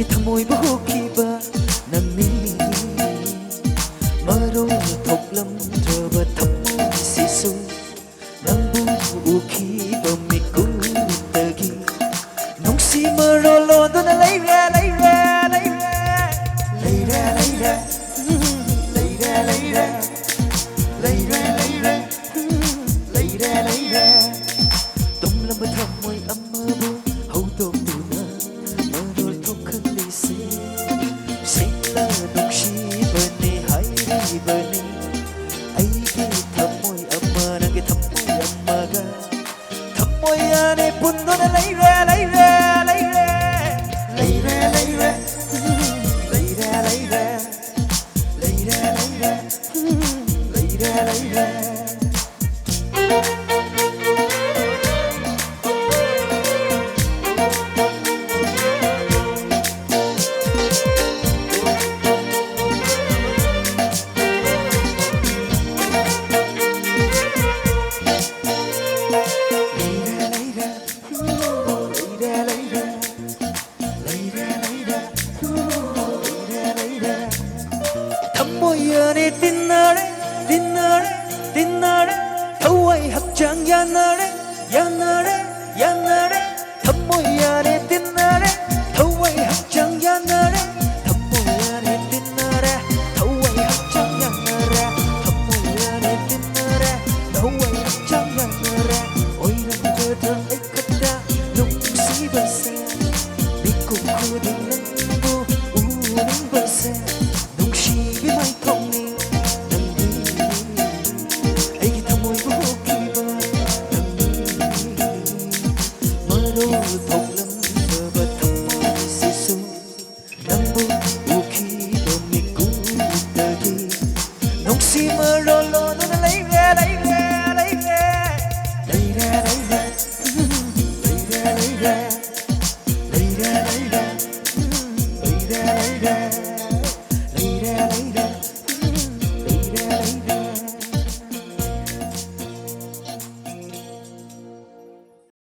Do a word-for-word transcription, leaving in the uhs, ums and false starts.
ꯊꯃꯣꯏꯕꯨ ꯍꯨꯈꯤꯕ ꯅꯪꯅꯤ꯫ ꯃꯔꯣꯜ ꯊꯣꯛꯂꯝꯗ꯭ꯔꯕ ꯊꯃꯣꯏꯁꯤꯁꯨ ꯅꯪꯕꯨ ꯎꯈꯤꯕ ꯃꯤꯀꯨꯞꯇꯒꯤ ꯅꯨꯡꯁꯤ ꯃꯔꯣꯜ ꯂꯣꯟꯗꯨꯅ ꯂꯩꯔꯦ, ꯂꯩꯔꯦ, ꯂꯩꯔꯦ꯫ ꯂꯩꯔꯦ, ꯂꯩꯔꯦ, ꯎꯝ, ꯂꯩꯔꯦ, ꯂꯩꯔꯦ꯫ ꯂꯩꯔꯦ, ꯂꯩꯔꯦ, ꯎꯝ, ꯂꯩꯔꯦ, ꯂꯩꯔꯦ꯫ ꯇꯨꯝꯂꯝꯕ ꯊꯃꯣꯏ ꯑꯃꯕꯨ ꯍꯧꯗꯣꯛꯇꯨꯅ ꯃꯔꯣꯜ ꯊꯣꯛꯍꯜꯂꯤꯁꯦ꯫ ꯁꯦꯡꯂ ꯅꯨꯡꯁꯤꯕꯅꯤ ꯍꯥꯏꯔꯤꯕꯅꯤ꯫ ꯑꯩꯒꯤ ꯊꯃꯣꯏ ꯑꯃ, ꯅꯪꯒꯤ ꯊꯃꯣꯏ ꯑꯃꯒ꯫ ꯊꯃꯣꯏ ꯑꯅꯤ ꯄꯨꯟꯗꯨꯅ ꯂꯩꯔꯦ, ꯂꯩꯔꯦ, ꯂꯩꯔꯦ꯫ ꯂꯩꯔꯦ, ꯂꯩꯔꯦ, ꯎꯝ, ꯂꯩꯔꯦ, ꯂꯩꯔꯦ꯫ ꯂꯩꯔꯦ, ꯂꯩꯔꯦ, ꯎꯝ, ꯂꯩꯔꯦ, ꯂꯩꯔꯦ꯫ ꯂꯩꯔꯦ, ꯂꯩꯔꯦ, ꯎꯝ, ꯂꯩꯔꯦ, ꯂꯩꯔꯦ꯫ ꯂꯩꯔꯦ, ꯂꯩꯔꯦ, ꯎ, ꯂꯩꯔꯦ, ꯂꯩꯔꯦ꯫ ꯊꯃꯣꯏ ꯑꯅꯤ ꯇꯤꯟꯅꯔꯦ, ꯇꯤꯟꯅꯔꯦ, ꯇꯤꯟꯅꯔꯦ꯫ ꯊꯋꯥꯏ ꯍꯛꯆꯥꯡ ꯌꯥꯅꯔꯦ, ꯌꯥꯅꯔꯦ, ꯌꯥꯅꯔꯦ꯫ ꯊꯃꯣꯏ ꯑꯅꯤ ꯇꯤꯟꯅꯔꯦ, ꯊꯋꯥꯏ ꯍꯛꯆꯥꯡ ꯌꯥꯅꯔꯦ꯫ ꯊꯃꯣꯏ ꯑꯅꯤ ꯇꯤꯟꯅꯔꯦ, ꯊꯋꯥꯏ ꯍꯛꯆꯥꯡ ꯌꯥꯅꯔꯦ꯫ ꯊꯃꯣꯏ ꯑꯅꯤ ꯇꯤꯟꯅꯔꯦ, ꯊꯋꯥꯏ ꯍꯛꯆꯥꯡ ꯌꯥꯅꯔꯦ꯫ ꯑꯣꯏꯔꯝꯒꯗ꯭ꯔꯥ ꯑꯩ ꯈꯛꯇ ꯅꯨꯡꯁꯤꯕꯁꯦ? ꯃꯤꯀꯨꯞ ꯈꯨꯗꯤꯡ ꯅꯪꯕꯨ ꯎꯅꯤꯡꯕꯁꯦ꯫ ꯅꯨꯡꯁꯤꯕꯤ ꯃꯥꯏꯊꯣꯡꯅꯤ ꯅꯪꯗꯤ꯫ ꯑꯩꯒꯤ ꯊꯃꯣꯏꯕꯨ ꯍꯨꯈꯤꯕ ꯅꯪꯗꯤ꯫ ꯃꯔꯣꯜ ꯊꯣꯛꯂꯝꯗꯕ ꯊꯃꯣꯏꯁꯤꯁꯨ ꯅꯪꯕꯨ ꯎꯈꯤꯕ ꯃꯤꯀꯨꯞꯇꯒꯤ ꯅꯨꯡꯁꯤ ꯃꯔꯣꯜ ꯂꯣꯟꯗꯨꯅ ꯂꯩꯔꯦ, ꯂꯩꯔꯦ, ꯂꯩꯔꯦ꯫ ꯂꯩꯔꯦ, ꯂꯩꯔꯦ, ꯎꯝ, ꯂꯩꯔꯦ, ꯂꯩꯔꯦ꯫